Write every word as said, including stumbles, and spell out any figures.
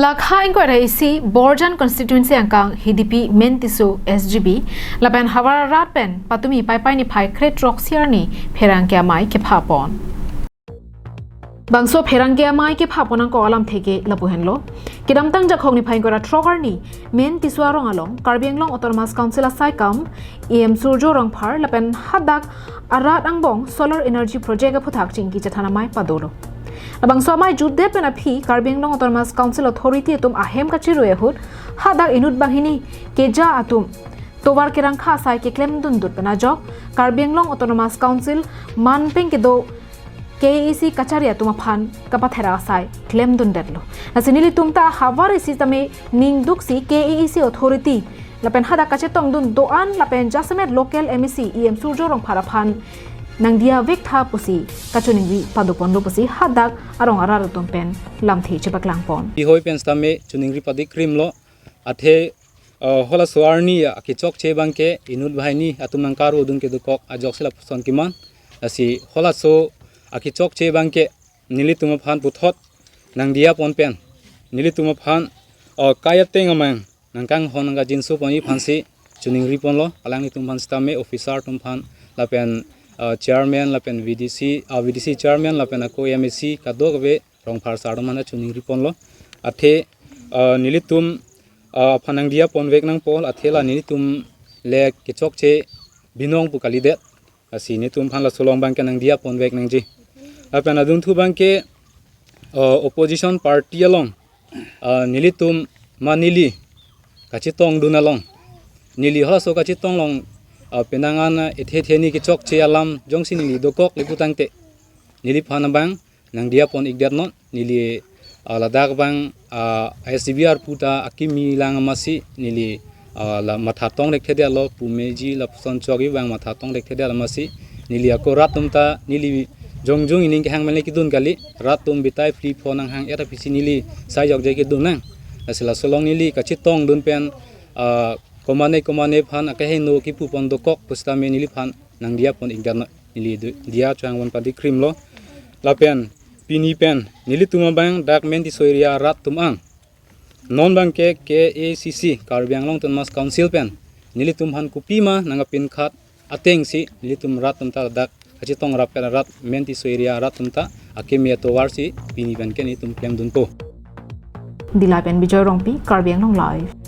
Lakha ingkoi ra isi Borjan constituency angkang Hidipi, Mentiso S G B lapen Havar arat pen patumi Paipai niphai kre throksi arni pherangke amei kepha pon. Bangso pherangke amei kepha pon angko alamthe ke lapu henlo. Kedamtang Jakhong niphai ingkoi ra throk arni Mentiso arong along Karbi Anglong Autonomous Council asaikam E M Surjo Rongphar lapen hadak arat angbong solar energy project aphuthak chingki chethan amei padolo. Labangso amei jutdet pen aphi Karbi Anglong Autonomous Council authority atum ahem kachirui ahut hadak inut banghini keja atum tovar kerangkha asai keklem dundut pen ajok Karbi Anglong Autonomous Council manpeng kedo K A A C kachari atum aphan kapatherak asai klem dundetlo. Lasi nelitum ta havar isi tame ning duksi K A A C authority lapen hadak kachetongdun do-an lapen jasemet local M A C E M Surjo Rongphar aphan nangdiya vektha pusi kachiningri padoponlo pusi hadak arong arat atum pen lamthe chepaklang pon. Ihoi pen sitame chiningri padik krimlo. Athe, uh, halaso arni akechokche abangke inut banghini atum nangkarudun kedokok ajoksi lapuson keman. Lasi halaso akechokche abangke nelitum aphan puthot nangdiya pon pen nelitum aphan, uh, kai ateng amang nangkanghon nangkajinso ponji aphansi chiningri ponlo. Alanglitum aphan sitame officer atum aphan lapen, uh, chairman lapen V D C, uh, V D C chairman lapen ako M A C kadokave Rongphar sir atum aphan chiningri ponlo. Athe, uh, nelitum, uh, aphan nangdiya ponvek nangpo, athe la nelitum le kechokche binong pu kalidet. Lasi nelitum aphan laso along abangke nangdiya ponvek nangji. Lapen adunthu abangke, uh, opposition party along, uh, nelitum ma neli kachetongdun along, neli halaso kachetong along, uh, penang an, uh, ethe ethe ni kechokche alam jongsi neli dokokle putangte neliphan abang nangdiya pon-ikdet non. Neli, ah, ladak abang, ah, S D B R puta akimi lang amatsi neli, ah, la matha tong rekthedetlo, pu meji lapuson chokji abang matha tong rekthedetlo amatsi neli ako rat atum ta neli jongjong ining kehang mele kedun kali, rat atum bitai free phone nanghang-et apisi neli sai jokje kedun nang. Lasi laso along neli kachetongdun pen, ah, komane komane aphan akeheno kipu pon dokok pusitame neliphan nangdiya pon-ikdet non. Neli du-, diya chang wan padik krimlo. Lapen pini pen nelitum abang dak Mentiso area arat atum ang non abangke K A A C C, Karbi Anglong Autonomous Council pen nelitum aphan kopima nangkapinkhat atengsi nelitum rat atum ta dak kachetong rapet arat Mentiso area arat atum ta akimi atovarsi pini penke nelitum klemdunpo. Dillai pen Bijoy Rongpi, Karbi Anglong Live.